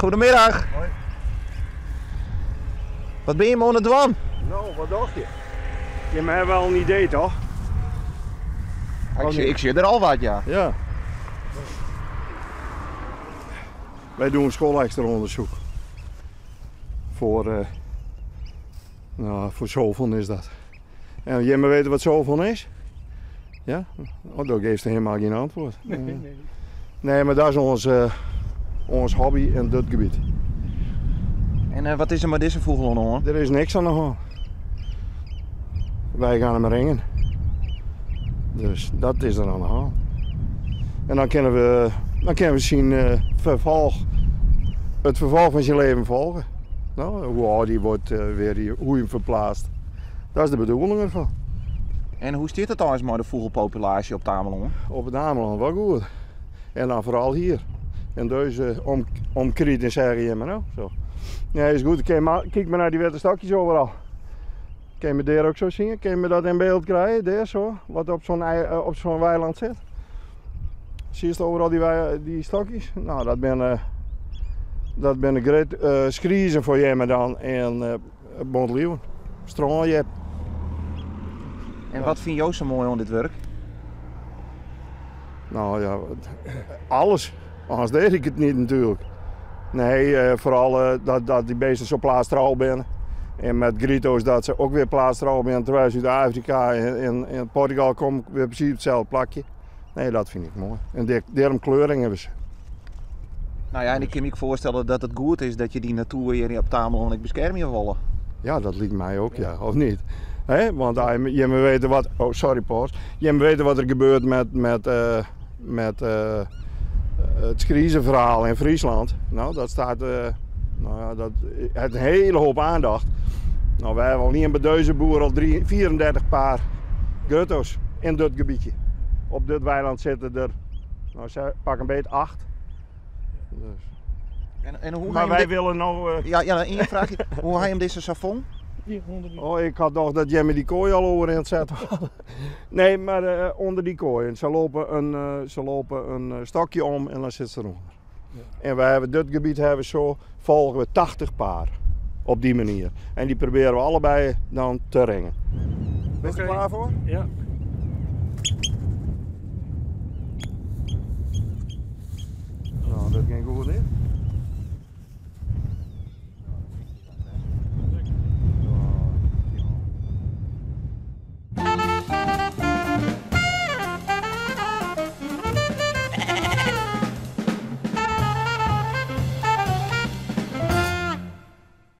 Goedemiddag. Hoi. Wat bin je oan it dwaan? No, wat doch je? Je ha wel in idee, toch? Ik sjoch der al wat, ja. Ja. Wy dogge scholeksteronderzoek. Foar, no, foar Sovon is dat. En jimme witte wat Sovon is? Ja? Oh, dan geefst helemaal geen antwoord. Nee, nee. Nee, mar dat is ons hobby in dit gebiet. En wat is der mei dizze fûgel oan de hân? Der is niks oan de hân. Wy gean him ringen. Dus dat is der oan de hân. En dan kinne we, dan kinne we syn ferfolch, it ferfolch fan syn leven folge. No, hoe âld hy wurdt, wêr hy, hoe hy him ferplaatst. Dat is de bedoeling erfan. En hoe stiet it eins mei de fûgelpopulaasje op it Amelân? Op it Amelân wol goed. En dan foaral hjir. En dizze omkriten segge jimme no. Zo. Nee, is goed. Kin mar, kyk mar nei dy witte stokjes overal. Kin je dêr ek sa sjen? Kin je dat yn byld krije, dêr sa? Wat op sa'n op sa'n weiland sit? Siest overal dy stokjes? No, dat binne grut skriezen foar jimme dan en bontliuwen, strânljip. En wat fine jo sa moai oan dit wurk? No ja, alles. Anders deed ik it net natuerlik. Nee, foaral dat dy beesten sa plaatstrou binne. En met grito's dat se ek wer plaatstrou binne, terwyl se út Afrika en Portugal komme, wer presys op itselde plakje. Nee, dat fyn ik moai. En dêrom kleuringen we se. No ja, en ik kin my ek foarstelle dat it goed is dat je dy natoer hjir op it Amelân ek beskermje wolle. Ja, dat liket my ek, ja. Of net? Hè? Want jimme witte wat... Oh, sorry, Paul. Jimme witte wat der gebeurt met it skriezeferhaal yn Fryslân. No, dat staat, no ja, dat hat in hiele hoop oandacht. No, wy hawwe al ien by dizze boer al 34 paar grutto's yn dit gebietsje. Op dit weiland sitte der, no, pak in beet 8. Dus. En hoe Maar ha je wy dit wolle no, Ja, ja, ien fraachje. Hoe ha je him dizze sa fûn? Oh, ik had noch dat jimme dy koai al oer yn it set hadden. Nee, mar ûnder dy koai. En se lope in stokje om en dan sit se derûnder. En wy hawwe dit gebiet hawwe sa, folge we 80 paar op dy manier. En dy probearje we allebei dan te ringen. Bist der klear foar? Ja. No, dat ging goed, hè?